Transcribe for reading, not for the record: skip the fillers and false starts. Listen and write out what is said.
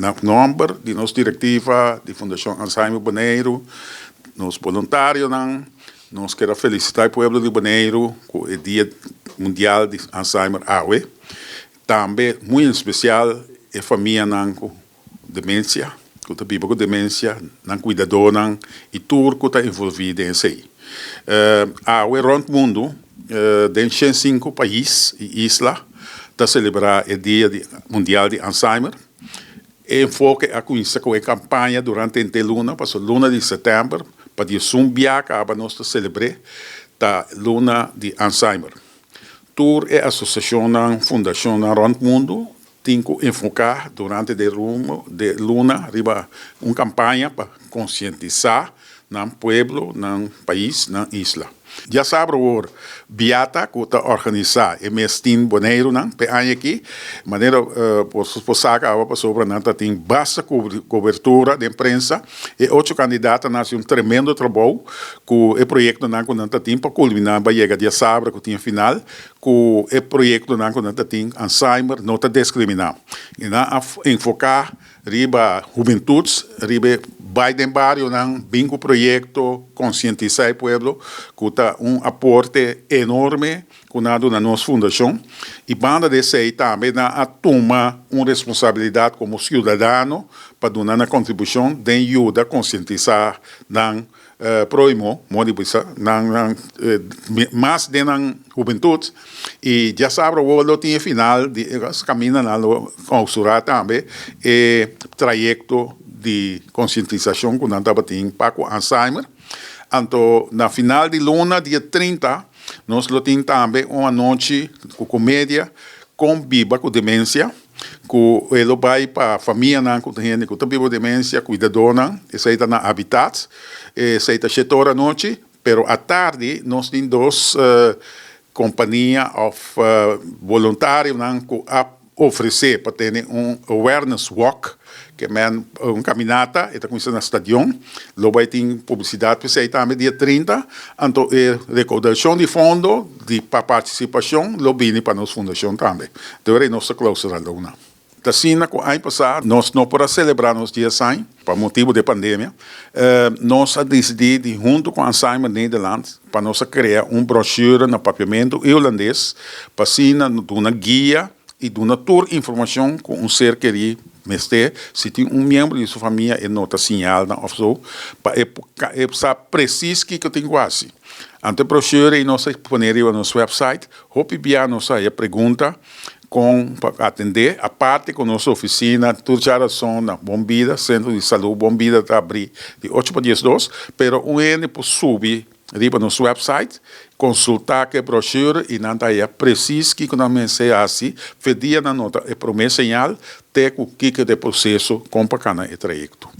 Na nòmber di nos direktiva di Fundashon Alzheimer Boneiru, nos boluntarionan, nos kier a felisitá e pueblo di Boneiru ku e Dia Mundial di Alzheimer awe. Tambe muy en spesial e famianan ku demensia, ku ta biba ku demensia, nan kuidadónan i tur ku ta envolví den esei. Awe rònt mundu den 105 pais i isla ta selebrá e Dia Mundial di Alzheimer. E enfoke a kuminsá ku e kampaña durante henter luna, pasobra luna di sètèmber pa 11 bia kaba nos ta selebr'é, ta luna di Alzheimer. Tur e asosiashonnan, fundashonnan rònt mundu tin ku enfoká durante de luna riba un kampaña pa konsientisá nan pueblo, nan pais, nan isla. Djasabra awor Biata ku ta organisá e mes tin Boneirunan p'e aña aki, manera boso por sa kaba pasobra nan ta tin basta kobertura den prensa. E ocho kandidatonan a hasi un tremendo trabou ku e proyektonan ku nan ta tin pa kulminá pa yega djasabra ku tin e final ku e proyektonan ku nan ta tin. Alzheimer no ta diskriminá i nan a enfoká riba hubentut, riba e bai den barionan, bin ku proyekto, konsientisá e pueblo ku ta un aporte enorme ku nan a duna nos fundashon. I banda di esei tambe nan a tuma un responsabilidat komo siudadano pa duna nan kontribushon den yuda konsientisá nan Proimo, modo di bisa, nan nan mas den nan hubentut i djasabra awor lo tin e final di e kaminda nan lo kousurá tambe e trayekto di konsientisashon ku nan tabatin pa ku Alzheimer. Anto na final di luna dia 30 nos lo tin tambe un anochi ku komedia kon biba ku demensia. Ku e lo bai pa famianan ku ta hende ku ta biba demensia, kuidadónan, esei ta na Habitat, esei ta shete ora anochi, pero atardi nos tin dos kompania òf boluntarionan ku a ofresé pa tene un awareness walk, ke men un kaminata, e ta kuminsá na stadion, lo bai tin publisidat pa esei tambe dia 30, anto e rekoudashon di fondo di pa partisipashon lo bini pa nos fundashon tambe. Te ora ei nos ta clausura luna. Ta asina ku aña pasá nos no por a selebrá nos dia sain pa motibu di e pandemia. Nos a disidí di huntu ku Alzheimer Nederland pa nos a krea un brochure na papiamentu i hulandes pa asina duna guia i duna tur informashon ku un ser kerí mester si tin un miembro di su famia e nota siñalnan òf so pa e sa presis kiko tin ku hasi. Anto e brochure ei nos a pone riba nos website. Hopi bia nos a haya pregunta kon pa atendé, aparte ku nos ofisina tur djarason na Bon Bida, Sentro di Salú Bon Bida ta abrí di ocho pa 12, pero un hende por subi riba nos website, konsultá ku e brochure i nan ta haya presis kiko nan mester hasi fe dia nan nota e promé señal te ku kiko ta e proseso kon pa kana e trayekto.